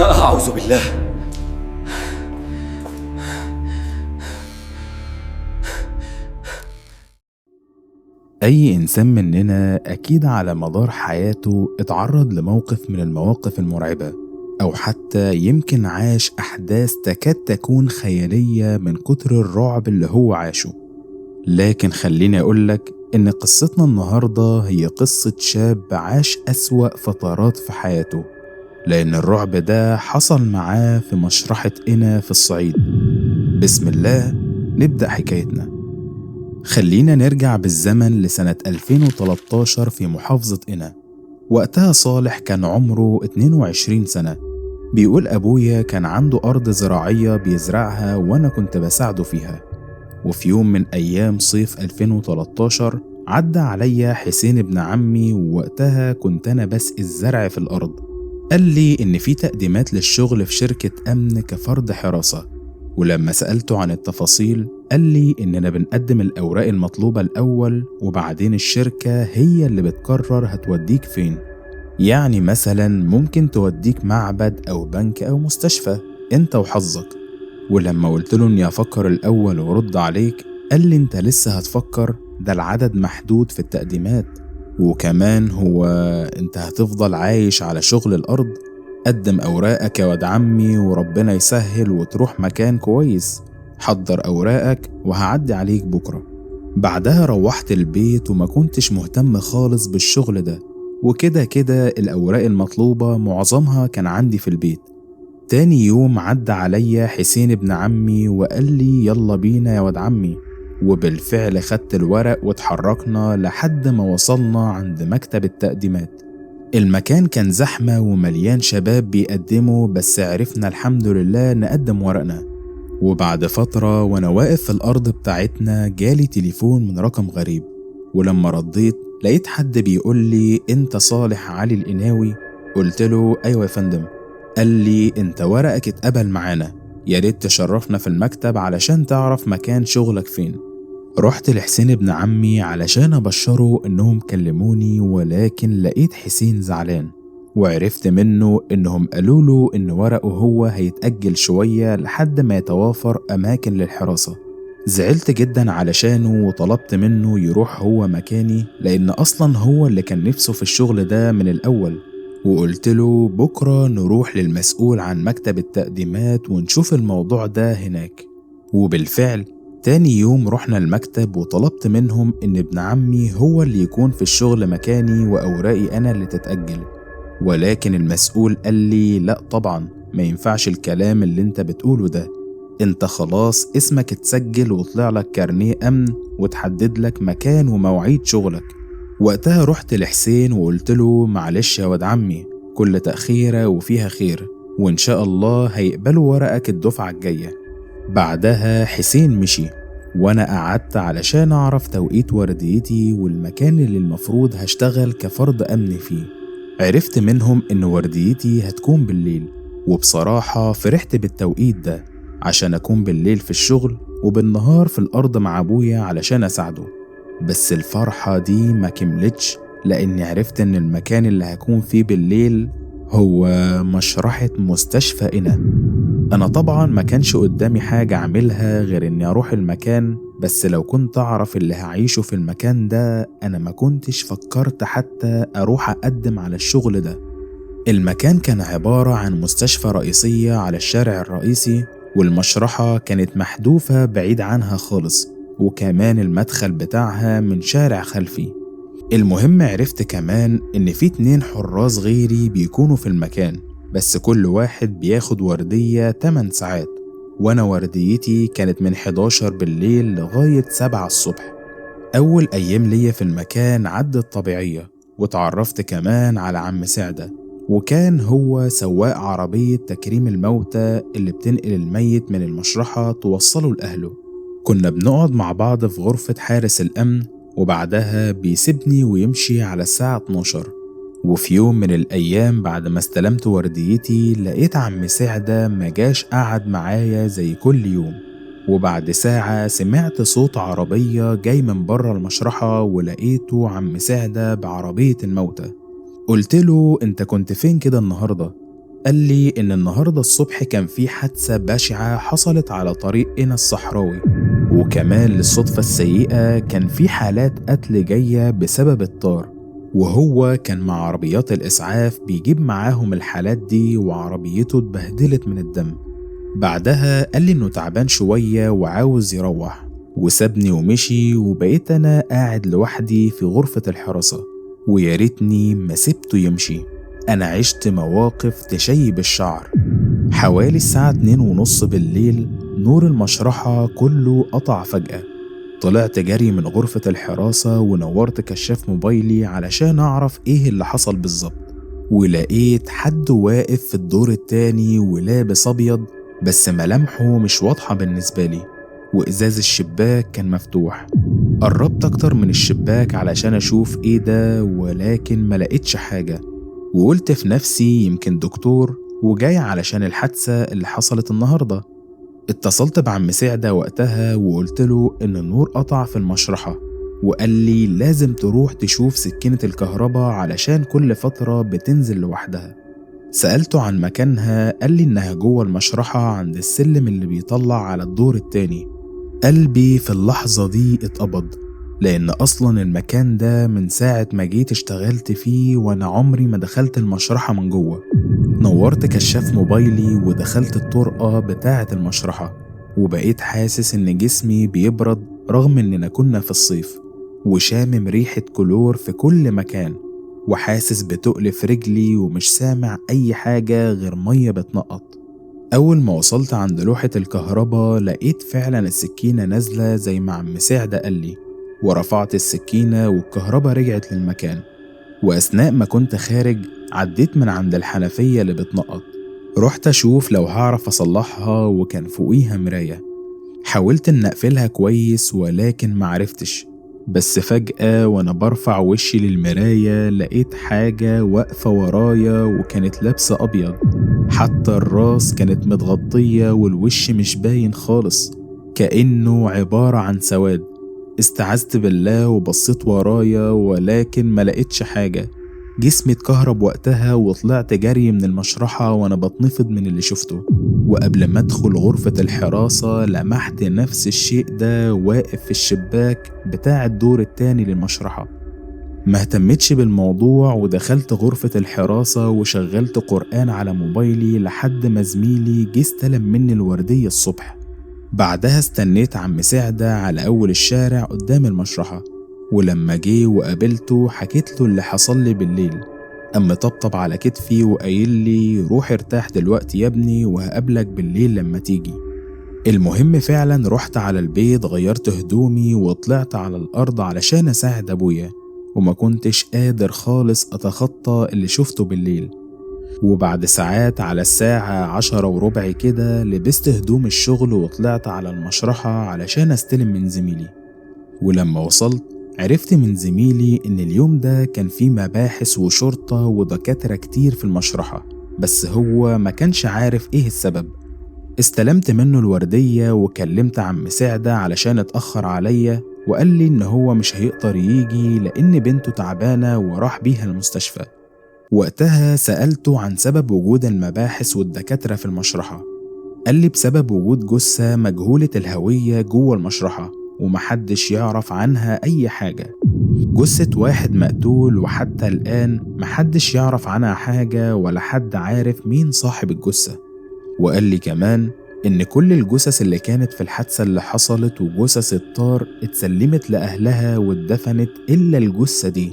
أعوذ بالله. أي إنسان مننا أكيد على مدار حياته اتعرض لموقف من المواقف المرعبة، أو حتى يمكن عاش أحداث تكاد تكون خيالية من كتر الرعب اللي هو عاشه. لكن خليني أقولك إن قصتنا النهاردة هي قصة شاب عاش أسوأ فترات في حياته، لأن الرعب ده حصل معاه في مشرحة قنا في الصعيد. بسم الله نبدأ حكايتنا. خلينا نرجع بالزمن لسنة 2013 في محافظة قنا. وقتها صالح كان عمره 22 سنة. بيقول أبويا كان عنده أرض زراعية بيزرعها وأنا كنت بساعده فيها. وفي يوم من أيام صيف 2013 عدى عليا حسين ابن عمي، ووقتها كنت أنا بسقي الزرع في الأرض. قال لي إن في تقديمات للشغل في شركة أمن كفرد حراسة، ولما سألته عن التفاصيل قال لي إننا بنقدم الأوراق المطلوبة الأول وبعدين الشركة هي اللي بتقرر هتوديك فين. يعني مثلا ممكن توديك معبد أو بنك أو مستشفى، أنت وحظك. ولما قلت له إني أفكر الأول ورد عليك، قال لي أنت لسه هتفكر، ده العدد محدود في التقديمات، وكمان هو أنت هتفضل عايش على شغل الأرض؟ قدم أوراقك يا واد عمي وربنا يسهل وتروح مكان كويس، حضر أوراقك وهعدي عليك بكرة. بعدها روحت البيت وما كنتش مهتم خالص بالشغل ده، وكده كده الأوراق المطلوبة معظمها كان عندي في البيت. تاني يوم عدى عليا حسين ابن عمي وقال لي يلا بينا يا واد عمي، وبالفعل خدت الورق واتحركنا لحد ما وصلنا عند مكتب التقديمات. المكان كان زحمة ومليان شباب بيقدموا، بس عرفنا الحمد لله نقدم ورقنا. وبعد فترة وأنا واقف في الأرض بتاعتنا جالي تليفون من رقم غريب، ولما رديت لقيت حد بيقول لي أنت صالح علي القناوي؟ قلت له أيوة يا فندم. قال لي أنت ورقك اتقبل معانا، يا ريت تشرفنا في المكتب علشان تعرف مكان شغلك فين. رحت لحسين ابن عمي علشان أبشره إنهم كلموني، ولكن لقيت حسين زعلان، وعرفت منه إنهم قالوا له إن ورقه هو هيتأجل شوية لحد ما يتوافر أماكن للحراسة. زعلت جدا علشانه وطلبت منه يروح هو مكاني، لأن أصلا هو اللي كان نفسه في الشغل ده من الأول. وقلت له بكرة نروح للمسؤول عن مكتب التقديمات ونشوف الموضوع ده هناك. وبالفعل تاني يوم رحنا المكتب وطلبت منهم إن ابن عمي هو اللي يكون في الشغل مكاني وأوراقي أنا اللي تتأجل، ولكن المسؤول قال لي لا طبعا ما ينفعش الكلام اللي انت بتقوله ده، انت خلاص اسمك اتسجل وطلع لك كارنيه أمن وتحدد لك مكان ومواعيد شغلك. وقتها رحت لحسين وقلت له معلش يا واد عمي، كل تأخيرة وفيها خير، وإن شاء الله هيقبلوا ورقك الدفعة الجاية. بعدها حسين مشي وأنا قعدت علشان أعرف توقيت ورديتي والمكان اللي المفروض هشتغل كفرد أمن فيه. عرفت منهم إن ورديتي هتكون بالليل، وبصراحة فرحت بالتوقيت ده عشان أكون بالليل في الشغل وبالنهار في الأرض مع أبويا علشان أساعده. بس الفرحة دي ما كملتش، لأني عرفت إن المكان اللي هكون فيه بالليل هو مشرحة مستشفى قنا. أنا طبعا ما كانش قدامي حاجة أعملها غير إني أروح المكان، بس لو كنت أعرف اللي هعيشه في المكان ده أنا ما كنتش فكرت حتى أروح أقدم على الشغل ده. المكان كان عبارة عن مستشفى رئيسية على الشارع الرئيسي، والمشرحة كانت محذوفة بعيد عنها خالص، وكمان المدخل بتاعها من شارع خلفي. المهم عرفت كمان إن في 2 حراس غيري بيكونوا في المكان، بس كل واحد بياخد وردية 8 ساعات، وأنا ورديتي كانت من 11 بالليل لغاية 7 الصبح. أول أيام ليا في المكان عدت طبيعية، وتعرفت كمان على عم سعدة، وكان هو سواق عربية تكريم الموتى اللي بتنقل الميت من المشرحة توصله لأهله. كنا بنقعد مع بعض في غرفة حارس الأمن، وبعدها بيسيبني ويمشي على الساعة 12. وفي يوم من الأيام بعد ما استلمت ورديتي لقيت عم سعدة ما جاش قعد معايا زي كل يوم، وبعد ساعة سمعت صوت عربية جاي من بره المشرحة، ولقيته عم سعدة بعربية الموتى. قلت له انت كنت فين كده النهاردة؟ قال لي إن النهاردة الصبح كان في حادثة بشعة حصلت على طريق قنا الصحراوي، وكمان للصدفة السيئة كان في حالات قتل جاية بسبب الطار، وهو كان مع عربيات الإسعاف بيجيب معاهم الحالات دي وعربيته اتبهدلت من الدم. بعدها قال لي إنه تعبان شوية وعاوز يروح، وسابني ومشي، وبقيت أنا قاعد لوحدي في غرفة الحراسة، ويا ريتني ما سبته يمشي. أنا عشت مواقف تشيب الشعر. حوالي الساعة 2:30 بالليل نور المشرحة كله قطع فجأة. طلعت جري من غرفة الحراسة ونورت كشاف موبايلي علشان أعرف إيه اللي حصل بالظبط، ولقيت حد واقف في الدور التاني ولابس أبيض بس ملامحه مش واضحة بالنسبة لي، وإزاز الشباك كان مفتوح. قربت أكتر من الشباك علشان أشوف إيه ده، ولكن ما لقيتش حاجة، وقلت في نفسي يمكن دكتور وجاي علشان الحادثة اللي حصلت النهاردة. اتصلت بعم سعدة وقتها وقلت له إن النور قطع في المشرحة، وقال لي لازم تروح تشوف سكينة الكهرباء علشان كل فترة بتنزل لوحدها. سألته عن مكانها، قال لي إنها جوه المشرحة عند السلم اللي بيطلع على الدور التاني. قلبي في اللحظة دي اتقبض، لأن أصلا المكان ده من ساعة ما جيت اشتغلت فيه وأنا عمري ما دخلت المشرحة من جوه. نورت كشاف موبايلي ودخلت الطرقة بتاعة المشرحة، وبقيت حاسس إن جسمي بيبرد رغم إننا كنا في الصيف، وشامم ريحة كلور في كل مكان، وحاسس بتقل في رجلي ومش سامع أي حاجة غير مية بتنقط. أول ما وصلت عند لوحة الكهرباء لقيت فعلا السكينة نازلة زي ما عم سعد قال لي، ورفعت السكينة والكهرباء رجعت للمكان. وأثناء ما كنت خارج عديت من عند الحنفية اللي بتنقط، رحت أشوف لو هعرف أصلحها، وكان فوقيها مراية. حاولت إن أقفلها كويس ولكن معرفتش، بس فجأة وأنا برفع وشي للمراية لقيت حاجة واقفة ورايا وكانت لابسة أبيض، حتى الراس كانت متغطية والوش مش باين خالص، كأنه عبارة عن سواد. استعذت بالله وبصيت ورايا ولكن ما لقيتش حاجة. جسمي اتكهرب وقتها وطلعت جري من المشرحة وانا بتنفض من اللي شفته. وقبل ما ادخل غرفة الحراسة لمحت نفس الشيء ده واقف في الشباك بتاع الدور التاني للمشرحة. ما اهتمتش بالموضوع ودخلت غرفة الحراسة وشغلت قرآن على موبايلي لحد ما زميلي جه استلم مني الوردية الصبح. بعدها استنيت عم سعدة على أول الشارع قدام المشرحة، ولما جه وقابلته حكيت له اللي حصل لي بالليل. أما طبطب على كتفي وقايل لي روح ارتاح دلوقتي يا ابني وهقابلك بالليل لما تيجي. المهم فعلا رحت على البيت، غيرت هدومي وطلعت على الأرض علشان أساعد أبويا، وما كنتش قادر خالص أتخطى اللي شفته بالليل. وبعد ساعات على الساعة 10:15 كده لبست هدوم الشغل وطلعت على المشرحة علشان استلم من زميلي. ولما وصلت عرفت من زميلي إن اليوم ده كان فيه مباحث وشرطة ودكاترة كتير في المشرحة، بس هو ما كانش عارف إيه السبب. استلمت منه الوردية وكلمت عم سعدة علشان اتأخر عليا، وقال لي إن هو مش هيقدر يجي لأن بنته تعبانة وراح بيها المستشفى. وقتها سألته عن سبب وجود المباحث والدكاترة في المشرحة، قال لي بسبب وجود جثة مجهولة الهوية جوه المشرحة ومحدش يعرف عنها أي حاجة، جثة واحد مقتول وحتى الآن محدش يعرف عنها حاجة ولا حد عارف مين صاحب الجثة. وقال لي كمان إن كل الجثث اللي كانت في الحادثة اللي حصلت وجثث الطار اتسلمت لأهلها واتدفنت إلا الجثة دي،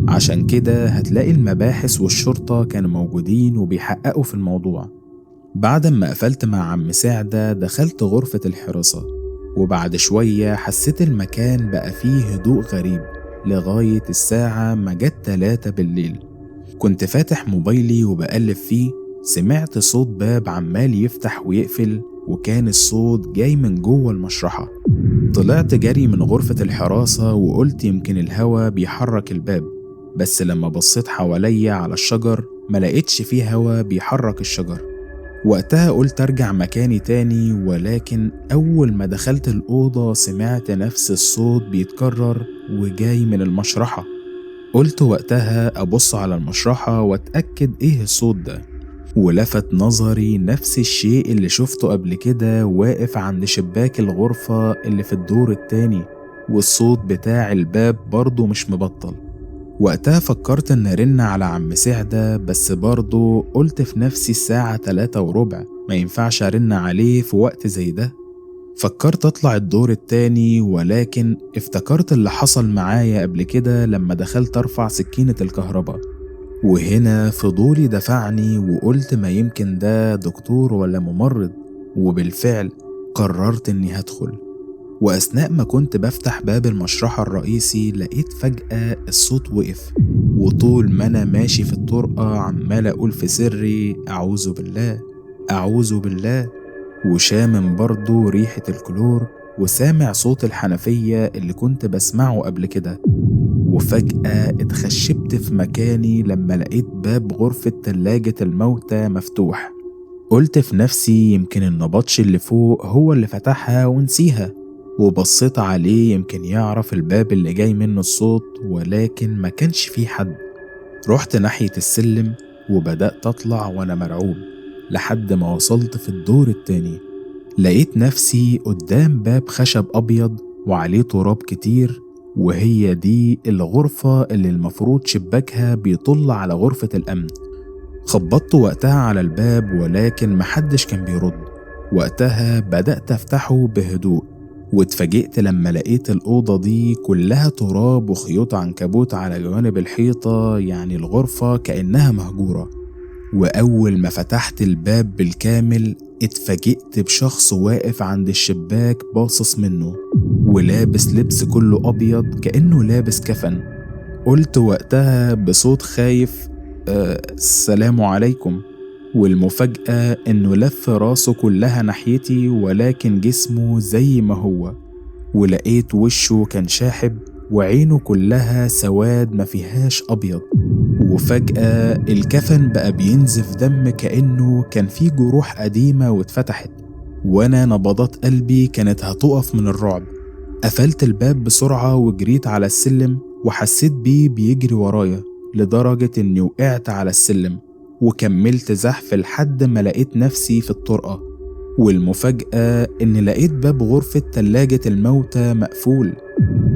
عشان كده هتلاقي المباحث والشرطة كانوا موجودين وبيحققوا في الموضوع. بعد ما قفلت مع عم سعدة دخلت غرفة الحراسة، وبعد شوية حسيت المكان بقى فيه هدوء غريب لغاية الساعة ما جت 3 بالليل. كنت فاتح موبايلي وبقلب فيه، سمعت صوت باب عمال يفتح ويقفل، وكان الصوت جاي من جوه المشرحة. طلعت جري من غرفة الحراسة وقلت يمكن الهوا بيحرك الباب، بس لما بصيت حواليا على الشجر ما لقيتش فيه هوا بيحرك الشجر. وقتها قلت ارجع مكاني تاني، ولكن اول ما دخلت الأوضة سمعت نفس الصوت بيتكرر وجاي من المشرحة. قلت وقتها ابص على المشرحة واتأكد ايه الصوت ده. ولفت نظري نفس الشيء اللي شفته قبل كده واقف عند شباك الغرفة اللي في الدور التاني، والصوت بتاع الباب برضه مش مبطل. وقتها فكرت ان ارن على عم سعدة، بس برضه قلت في نفسي الساعة 3:15 ما ينفعش ارن عليه في وقت زي ده. فكرت اطلع الدور التاني، ولكن افتكرت اللي حصل معايا قبل كده لما دخلت ارفع سكينة الكهرباء، وهنا فضولي دفعني وقلت ما يمكن ده دكتور ولا ممرض، وبالفعل قررت اني هدخل. وأثناء ما كنت بفتح باب المشرحة الرئيسي لقيت فجأة الصوت وقف، وطول ما أنا ماشي في الطرقة عمال أقول في سري أعوذ بالله أعوذ بالله، وشامم برضو ريحة الكلور، وسامع صوت الحنفية اللي كنت بسمعه قبل كده. وفجأة اتخشبت في مكاني لما لقيت باب غرفة تلاجة الموتى مفتوح. قلت في نفسي يمكن النبطش اللي فوق هو اللي فتحها ونسيها، وبصيت عليه يمكن يعرف الباب اللي جاي منه الصوت، ولكن ما كانش فيه حد. رحت ناحية السلم وبدأت أطلع وأنا مرعوب لحد ما وصلت في الدور التاني. لقيت نفسي قدام باب خشب أبيض وعليه تراب كتير، وهي دي الغرفة اللي المفروض شباكها بيطل على غرفة الأمن. خبطت وقتها على الباب ولكن محدش كان بيرد. وقتها بدأت أفتحه بهدوء، واتفاجئت لما لقيت الأوضة دي كلها تراب وخيوط عنكبوت على جوانب الحيطة، يعني الغرفة كأنها مهجورة. وأول ما فتحت الباب بالكامل اتفاجئت بشخص واقف عند الشباك باصص منه، ولابس لبس كله أبيض كأنه لابس كفن. قلت وقتها بصوت خايف السلام عليكم. والمفاجأة إنه لف راسه كلها ناحيتي، ولكن جسمه زي ما هو، ولقيت وشه كان شاحب وعينه كلها سواد ما فيهاش أبيض. وفجأة الكفن بقى بينزف دم كأنه كان فيه جروح قديمة واتفتحت، وأنا نبضات قلبي كانت هتقف من الرعب. قفلت الباب بسرعة وجريت على السلم، وحسيت بيه بيجري ورايا لدرجة إني وقعت على السلم، وكملت زحف لحد ما لقيت نفسي في الطرقة. والمفاجأة إن لقيت باب غرفة تلاجة الموتى مقفول.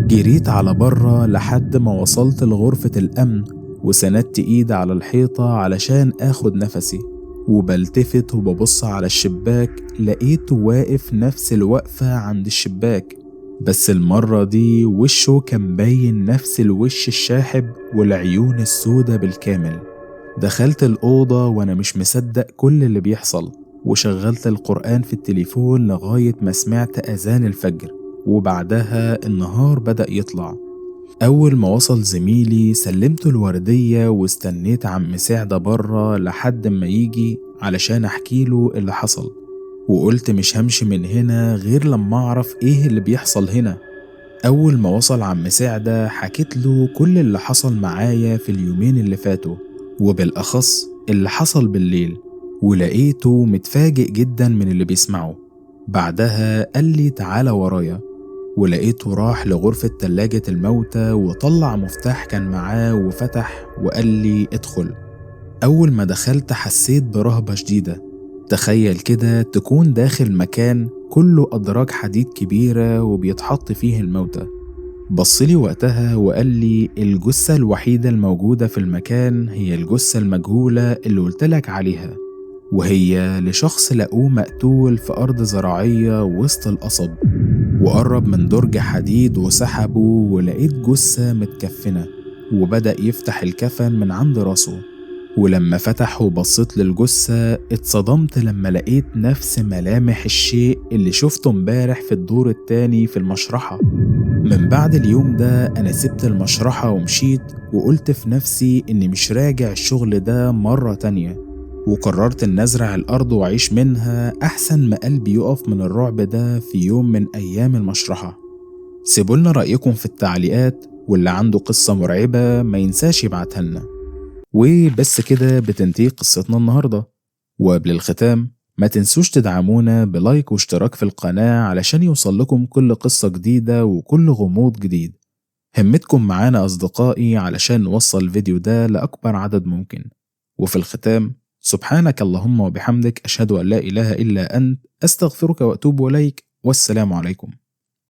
جريت على بره لحد ما وصلت لغرفة الأمن، وسندت إيدي على الحيطة علشان آخد نفسي، وبلتفت وببص على الشباك لقيته واقف نفس الوقفة عند الشباك، بس المرة دي وشه كان باين نفس الوش الشاحب والعيون السودة بالكامل. دخلت الأوضة وأنا مش مصدق كل اللي بيحصل، وشغلت القرآن في التليفون لغاية ما سمعت أذان الفجر، وبعدها النهار بدأ يطلع. أول ما وصل زميلي سلمته الوردية واستنيت عم سعدة برا لحد ما يجي علشان أحكيله اللي حصل، وقلت مش همشي من هنا غير لما أعرف إيه اللي بيحصل هنا. أول ما وصل عم سعدة حكيت له كل اللي حصل معايا في اليومين اللي فاتوا، وبالأخص اللي حصل بالليل، ولقيته متفاجئ جدا من اللي بيسمعه. بعدها قال لي تعالى ورايا، ولقيته راح لغرفة تلاجة الموتى وطلع مفتاح كان معاه وفتح وقال لي ادخل. أول ما دخلت حسيت برهبة شديدة. تخيل كده تكون داخل مكان كله أدراج حديد كبيرة وبيتحط فيه الموتى. بصلي وقتها وقال لي الجثة الوحيدة الموجودة في المكان هي الجثة المجهولة اللي قلتلك عليها، وهي لشخص لقوه مقتول في أرض زراعية وسط القصب. وقرب من درج حديد وسحبه، ولقيت جثة متكفنة، وبدأ يفتح الكفن من عند راسه. ولما فتح وبصيت للجثة اتصدمت لما لقيت نفس ملامح الشيء اللي شفته امبارح في الدور التاني في المشرحة. من بعد اليوم ده أنا سبت المشرحة ومشيت، وقلت في نفسي إني مش راجع الشغل ده مرة تانية، وقررت إن أزرع الأرض وأعيش منها أحسن ما قلبي يقف من الرعب ده في يوم من أيام المشرحة. سيبولنا رأيكم في التعليقات، واللي عنده قصة مرعبة ما ينساش يبعتها لنا. وبس كده بتنتهي قصتنا النهاردة. وقبل الختام ما تنسوش تدعمونا بلايك واشتراك في القناة علشان يوصل لكم كل قصة جديدة وكل غموض جديد. همتكم معانا أصدقائي علشان نوصل الفيديو ده لأكبر عدد ممكن. وفي الختام سبحانك اللهم وبحمدك، أشهد أن لا إله إلا أنت، أستغفرك وأتوب إليك، والسلام عليكم.